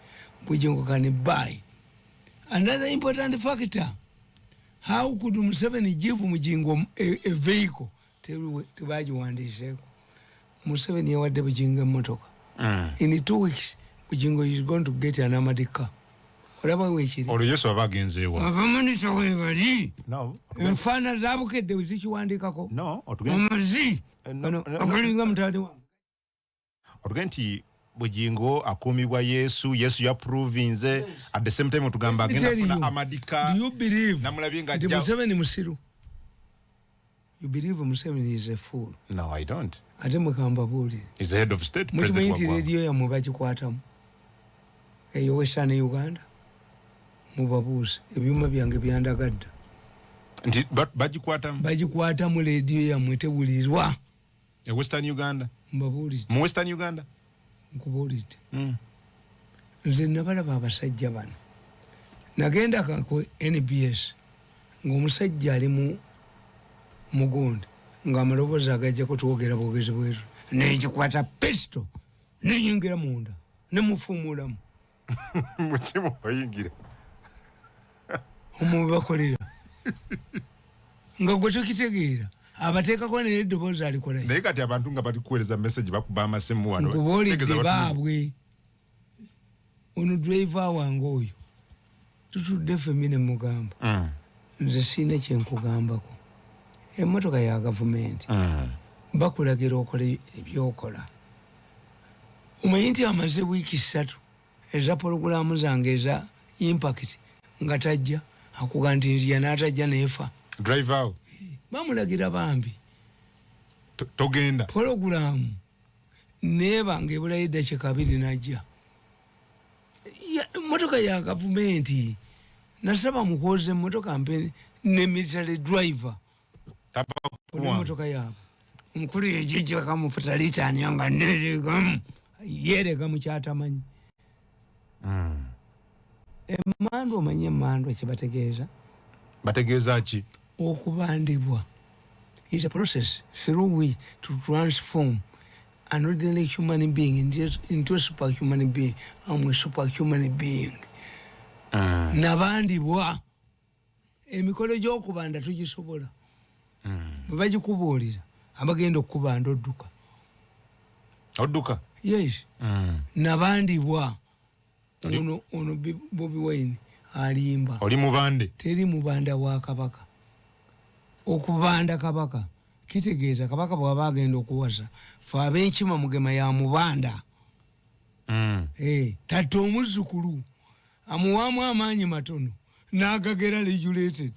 Bujingo can buy. Another important factor, how could Museveni give Mujingo a vehicle? Tebagiwandiiseeko. Museveni yawadde Bujingo emmotoka. In 2 weeks Bujingo is going to get an armored car. Olaba wekiri. Olwo Yesu aba agenzeewa? Abamonita webali. No. Enfaana zabukedde wezikiwandikako. No, otugende Amazi No, kano no, no. akalinga mutali wange. Otugende nti Bugingo akuumibwa Yesu, Yesu yaprovinze. At the same time otugamba agenda Tell kufuna you, armored car. do you believe Namulabye nga nti ajja- Museveni musiru? You believe Museveni is a fool? No, I don't. Ate mwekambabuulire. He's the head of state, Mukimanyi president nti wa ggwanga. rediyo yammwe bagikwatamu eyo Western Uganda? Mubabuuze, ebyuma byange byandagadda. Nti bagikwatamu? Bagikwatamu, rediyo yammwe tewulirwa. E Western Uganda? Mbabuulidde. Mu Western Uganda? Nkubuulidde. Nze nabalaba abasajja bano. Nagenda ku NBS ng'omusajja ali mu mugundi, ng'amaloboozi agajjako twogera bwogezi bweru, negikwata pisto neyingira munda nemufuumulamu. Mukimu oyingira? Omwe bakolera nga gwe tokitegeera, abateekako naye eddoboozi alikolayo. Naye kati abantu nga balikuweereza message, bakuba amasimu wano. Nkubuulidde. Tegeeza Baabwe ono driver wange oyo tutudde fembi nemugamba, nze siina kyenkugambako, emmotoka ya gavumenti, bakulagira okola ebyokola. Omanyi nti amaze wiiki 3 eza pologulaamu zange eza impact nga tajja, akuga nti nzija n'atajja neefa. Driver awo? Bamulagira bambi. Togenda. Pologulaamu neeba nga ebulayo eddakiika 2 najja. Emmotoka ya gavumenti, nasaba mukwoza emmotoka mpe ne military driver. Olw'emmotoka yaabwe omukulu yejijja kamufuta litani nga neregamu yerega mukyatamanyi. Emmandu, omanyi emmandu kyebategeeza? Bategeeza ki? Okubandibwa is a process through which to transform an ordinary human being into a superhuman being. I'm a superhuman being. Nabandibwa. Emikolo gy'okubanda tugisobola. Bwe bagikubuulira abagenda okukubanda odduka. Odduka? Yes. Nabandibwa. Ono Bobi Wine alimba. Oli mubande? Teri mubanda wa kabaka. Okubanda kabaka kitegeeza kabaka bw'aba agenda okuwasa, fe ab'enkima mugema ya mubanda. Tatta omuzzukulu amuwaamu amaanyi matono n'agagera regulated.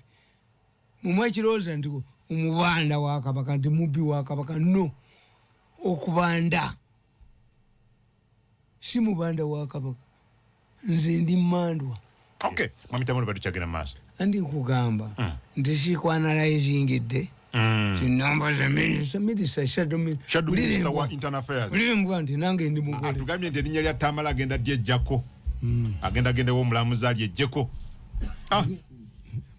Mumwe ekirowooza nti omubanda wa kabaka nti mubbi wa kabaka. No, okubanda si mubanda wa kabaka, nze ndi mmandwa. Okay, mwami Tamale, batukyagenda mu maaso. Andi nkugamba nti sikwanalizingidde ti namba za minisita, minisita, shadow Shadow Minister wa Internal Affairs. Bulirembwa nti nange ndi mugole. Atugambye nti erinnya lya Tamale agenda lyejjako, agenda agendewo omulamuzi alyejjeko. Ah,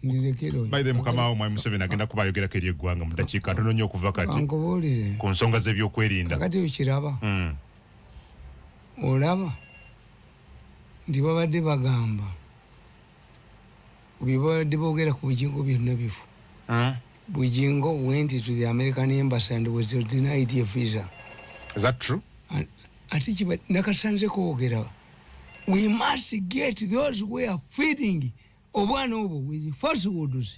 Ndirekere oyo. by the mukama wo mwami Museveni agenda kuba ayogerako eri eggwanga mu dakiika ntono nnyo okuva kati Kankubuulire. ku nsonga z'ebyokwerinda. Kakati okiraba. Olaba nti babadde bagamba bye babadde boogera ku Bugingo byonna bifu. Bugingo went to the American embassy and was denied a visa. Is that true? Ate kiba nakasanze kwogera, we must get those who are feeding obwana obwo with falsehoods.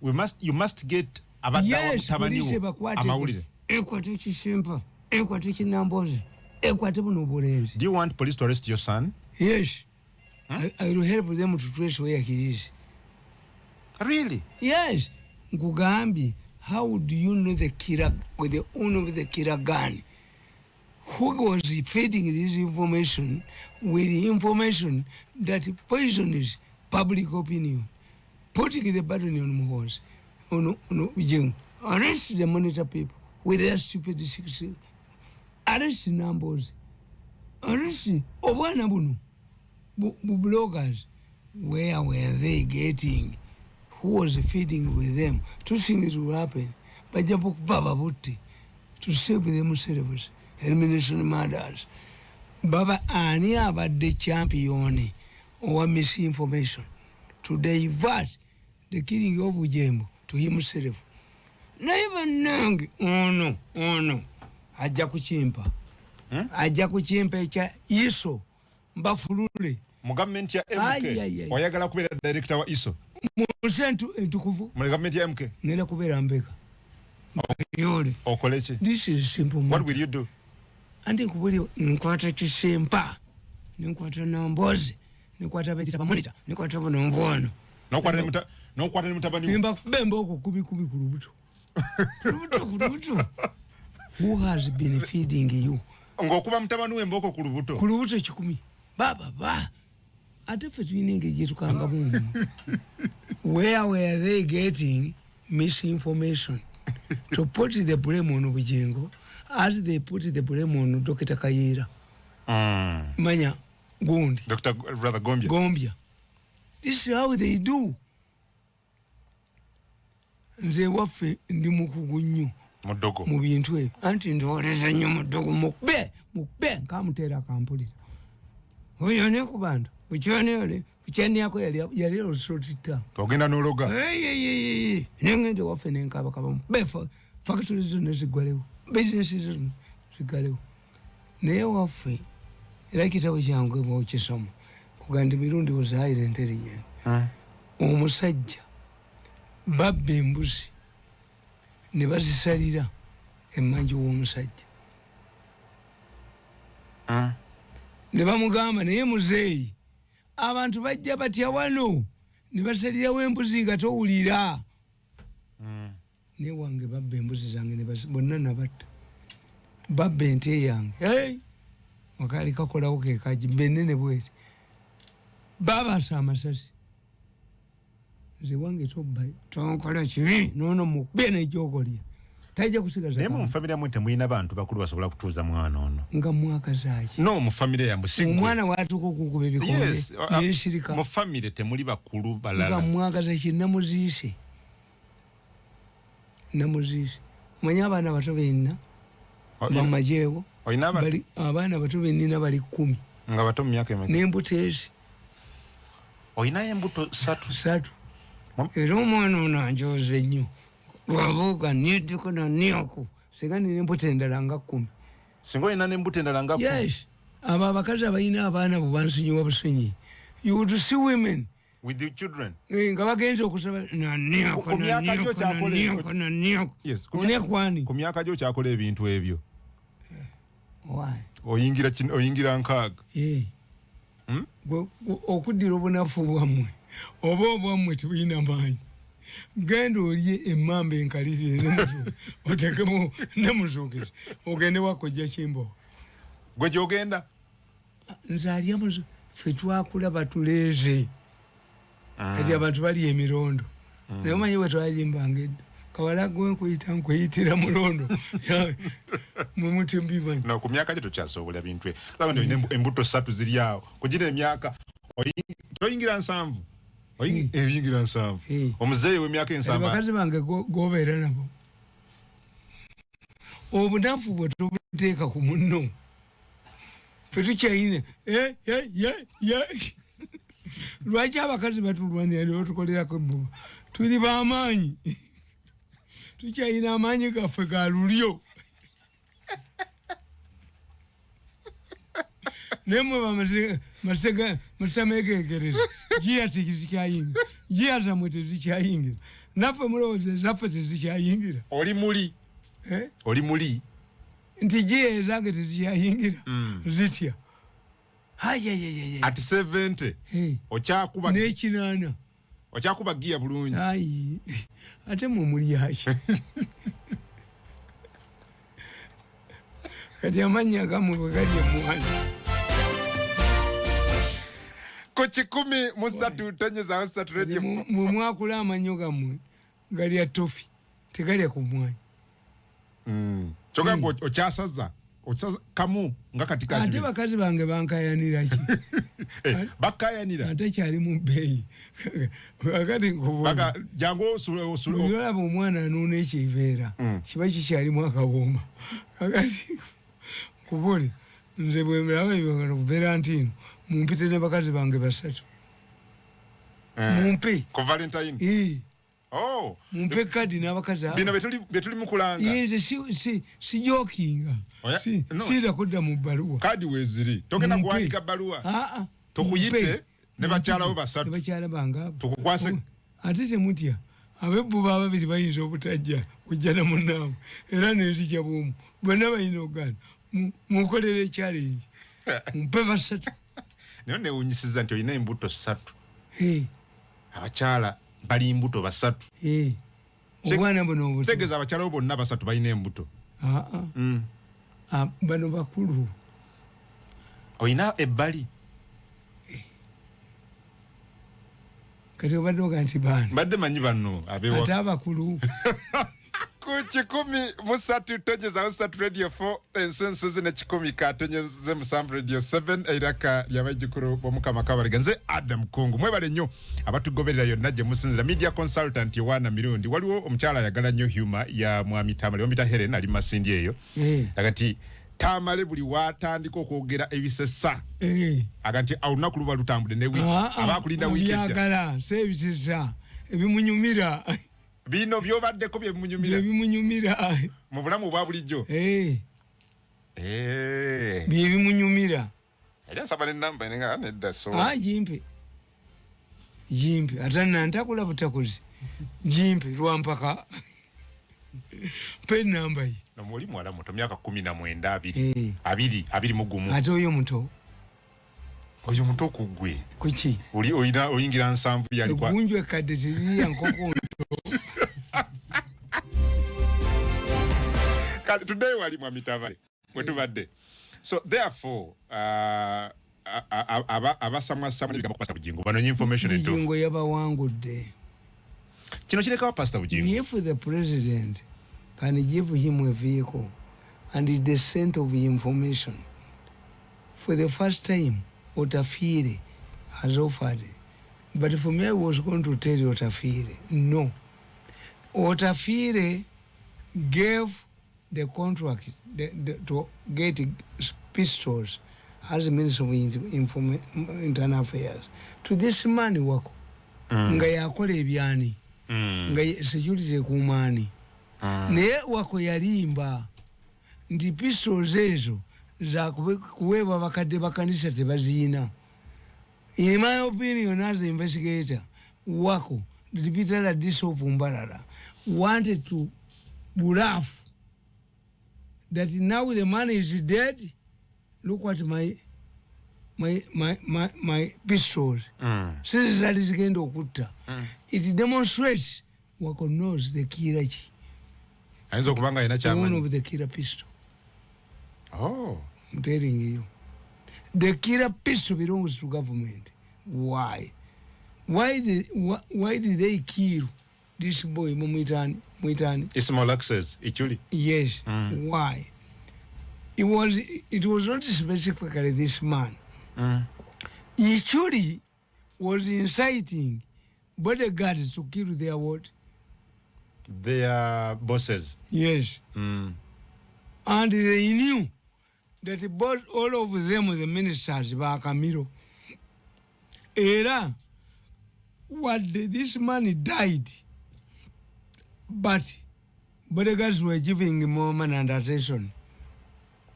We must, you must get abadde awa Yes, mutabani police wo ebakwate. Amawulire. Ekwate Kisempa, ekwate Kinambozi, ekwate buno obulenzi. Do you want police to arrest your son? Yes. I will help them to trace where he is. Really? Yes. Nkugambye, how do you know the killer, with the owner of the killer gun, who was feeding this information with information that poisons public opinion, putting the burden on Muhoozi, on Bugingo? Arrest the Monitor people with their stupid six. Arrest Nambooze. Arrest obwana buno bu bloggers. Where were they getting? Who was feeding with them? Two things will happen. Bajja kuba babutte to save themselves. Elimination murders. Baba, ani abadde champion owa misinformation to divert the killing of Bugingo to himself? Naye bannange, ono ajja kukimpa. Ajja kukimpa ekya ISO, mbafulule. Mu gavumenti ya Ai, ai, ai. MK, oyagala kubeera director wa ISO? Mu nsi entukuvu. Mu gavumenti ya MK? Ngenda kubeera mbeka yole. Okole ki? This is simple What matter. will you do? Anti nkubuli, nkwata Kisempa, nenkwata Nambozi, nenkwata betita Monitor, nenkwata buno mbwono. N'okwata ne mutabani wo? Nembakuba embooko kubi kubi ku lubuto, ku lubuto, ku lubuto. Who has been feeding you? Ng'okuba mutabani we embooko ku lubuto? Ku lubuto 100. Baba ba, ate ffe tulina engeri gyetukangamu. Where were they getting misinformation to put the blame on Bugingo as they put the blame on Dr Kayiira? Manya gundi. Dr. Brother Gombya. Gombya. This is how they do. Nze waffe ndi mukugu nnyo Mudogo. mu bintu ebyo, anti ndowoleza nnyo mudogo. Mukube, mukube, nkamuteera akampulira oyo ne ku bantu bukyoneyole bukyaniako yali olusotita. Ogenda n'ologa. Nengenda ewaffe nenkabakaba, mukube, factory zonna ziggalewo, bizinesi zonna ziggalewo. Naye waffe era ekitabo kyange bwokisoma kuga nti Mirundi was highly intelligent. Omusajja babba embuzi ne bazisalira emmanju w'omusajja ne bamugamba, "Naye muzeeyi, abantu bajja batya wano ne basalirawo embuzi nga towulira?" Naye wange babba embuzi zange bonna nabatta. Babba ente yange. Hey! Wakaali kakolawo kekaji benene bweti, babasa amasasi. Nze wange tobba, tonkola kibi nono, mukube nekyokolya tajja kusigaza. Naye mu Kantu. famire yammwe temulina bantu bakulu basobola kutuuza mwana ono? Nga mwakazaki? No, mu famire yammwe si ggwe. Omwana watuuka okukuba ebikonde Yes, nensirika. mu famire temuli bakulu Nga balala? mwagaza ki? Namuziise, namuziise. Omanyi abaana bato benna bamajeewo. Olina Abaana bato bennina bali 10. Nga bato mu myaka emeka? N'embuto ezi. Olinayo embuto 3? 3. Era omwana ono anjooze nnyo lwabuuka niddiko nanioko, singa nina embuto endala nga 10. Singa olina n'embuto endala nga 10. Yes, abo abakazi abalina abaana bo bansunyiwa busunyi. You would see women with the children. Nga bagenza okusaba nanioko. Ku myaka gyo Nanioko, nanioko. Yes, Onekwani. ku myaka gyo kyakola ebintu ebyo? Why? Oyingira 60. Eh. Okuddira obunafu bwammwe oba obwammwe tebulina maanyi, genda olye emmamba enkalirire otekemu nemuzuukizi, ogende wakojja Kimbowa. Gwe gyogenda? Nze alya muzu, ffe twakula batuleeze. Kati abantu balya emirondo, naye omanyi bwe twalimbanga edda, kawala gwe nkuyita, nkuyitira mulondo mwemuti mbimanyi. No, ku myaka gyo tokyasobola bintu ebyo. Laba nti olina embuto 3 ziri awo kugira emyaka toyingira 70. Oyingira 70. Omuzeeyi w'emyaka 70. Bakazi bange gobeera nabo, obunafu bwe tobuteeka ku munno. Fe tukyayina lwaki abakazi batulwanira ne batukolerako ebbuba? Tuli b'amaanyi, tukyayina amaanyi gaffe ga lulyo. Naye mwe masemegengereza giya tezikyayingira, giya zammwe tezikyayingira, naffe mulowooza ezaffe tezikyayingira. Oli muli oli muli nti giya ezange tezikyayingira zitya? Ati 70 okyakuba n'ekinaana okyakuba giya bulungi. Ayi, ate mwe mulyaki? Kati amannya gammwe bwe gali emwanyi. Ku 103.3 Radio. Mwe mwakula amannyo gammwe galya tofi, tegalya ku mwanyi. Kyokka gwe okyasaza kamu nga kati kati. Ate bakazi bange bankayanira ki? Bakayanira. Ate kyali mu bbeeyi. Kakati nkubona. Jangu osule osule. Olaba omwana anuuna ekiveera kiba kikyalimu akawooma. Kakati nkubone nze bwe ndaba ebibagano kubeera nti ino mumpite ne bakazi bange basatu. Mumpe. Ku Valentine. Oh. Mumpe kadi n'abakazi abo. Bino bye tuli mu kulanga. Nze sijokinga. Siyinza kudda mu bbaluwa. Kadi weeziri. Togenda kuwandika bbaluwa. Tukuyite ne bakyala bo basatu. Ne bakyala bange abo. Tukukwase. Ate temutya. Ab'ebbuba ababiri bayinza obutajja kujja na munnaabwe era nenzija bw'omu. Bonna balina okugaana. Munkolere challenge. Mumpe basatu. Naye neewuunyisizza nti olina embuto ssatu. Abakyala bali mbuto basatu. Obwana buno obuto. Tegeeza abakyala bo bonna basatu balina embuto. Bano bakulu. Olina ebbali. Kati obadde oga nti baana. Mbadde manyi bano abewa. Ate abakulu. Ku 103.3 Radio 4 ensunsuzi ne 100.7 Radio 7 eiraka ly'abaijukulu b'Omukama Kabalega. Nze Adam Kungu. Mwebale nnyo abatugoberera yonna gye musinzira. Media consultant Yowana Mirundi. Waliwo omukyala ayagala nnyo humor ya Mwami Tamale, bamuyita Helen, ali Masindi eyo. Agati Tamale buli watandika okwogera ebisesa. Aga nti olunaku luba lutambudde ne wiiki. Abakulinda wiiki ejja. Abyagala, si ebisesa, ebimunyumira. Bino byobaddeko bye bimunyumira. Bye bimunyumira. Mu bulamu obwa bulijjo. Bye bimunyumira. Yali ansaba n'ennamba nenga nedda so. Gimpe. Gimpe. Ate nantakula butakuzi. Gimpe lwampaka. Mpe ennamba ye. Oli muwala muto, myaka 19 abiri. Abiri, abiri mu gumu. Ate oyo muto. Oyo muto ku ggwe. Kuki? Oli oyina oyingira 70 yali kwa. Egunjwe kadde ziriya nkoko nto. Kale today wali Mwami Tamale. We tubadde. So therefore abasamwasamwa n'ebigambo ku Pastor Bugingo banonye information entuufu. Bugingo yabawangudde. Kino kirekawo Pastor Bugingo. If the president can give him a vehicle and the center of information, for the first time, Otafiire has offered. But for me, I was going to tell Otafiire, no. Otafiire gave the contract to get pistols as Minister of Internal Affairs to this man Wako. Nga yakola ebyani. Nga security ekumaani. Naye Wako yalimba nti pistols ezo za kuweebwa bakadde bakanisa tebaziina. In my opinion as the investigator, Wako, the deputy RDC of Mbarara, wanted to bluff that now the man is dead. Look at my pistols. Since that is going to okutta. It demonstrates Wako knows the killer. Ayinza okuba nga alina The one kyamanyi. of the killer pistol. Oh. I'm telling you. The killer pistol belongs to government. Why? Why did they kill this boy, Mwitani? Mwitani? Ismail Access, Ichuli. Yes. Why? It was not specifically this man. Ichuli was inciting bodyguards to kill their what? Their bosses. Yes. And they knew that both, all of them, the ministers, bakamiro. Era wadde this man died, but bodyguards were giving more money and attention.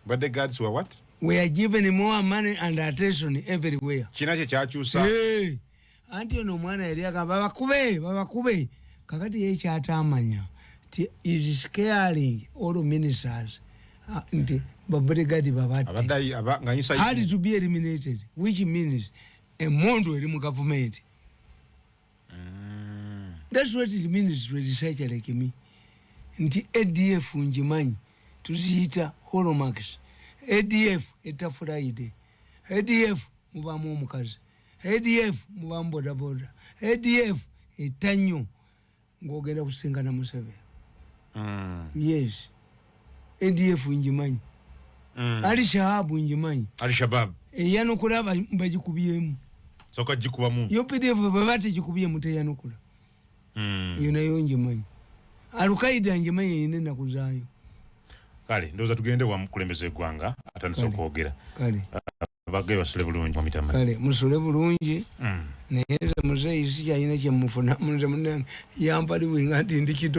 Bodyguards were what? Were given more money and attention everywhere. Kina kye kyakyusa. Hey. Anti ono omwana yali agamba babakube, babakube. Kakati ye kyatamanya ti is scaring all ministers, nti babodyguard babatte. Abadde nga inside had to be eliminated, which means emundu eri mu government. That's what it means to a researcher like me, nti ADF njimanyi, tuziyita hallmarks. ADF etta Friday, ADF mubamu omukazi, ADF mubamu bodaboda, ADF etta nnyo ng'ogenda kusinkana Museveni. Yes, ADF njimanyi. Al Shabaab njimanyi. Al Shabab. Eyanukula bagikubyemu. Soka gikubamu. UPDF bweba tegikubyemu teyanukula. Eyo nayo njimanyi. Alukaida njimanyi, erina ennaku zaayo. Kale ndowooza tugende wa mukulembeze eggwanga atandise Kale. okwogera. Kale. Abagge basule bulungi, mwamitama. Kale, musule bulungi. Naye nze muzeeyi sikyalina kyemufuna, nze munange yampaliwinga nti ndi kidoli.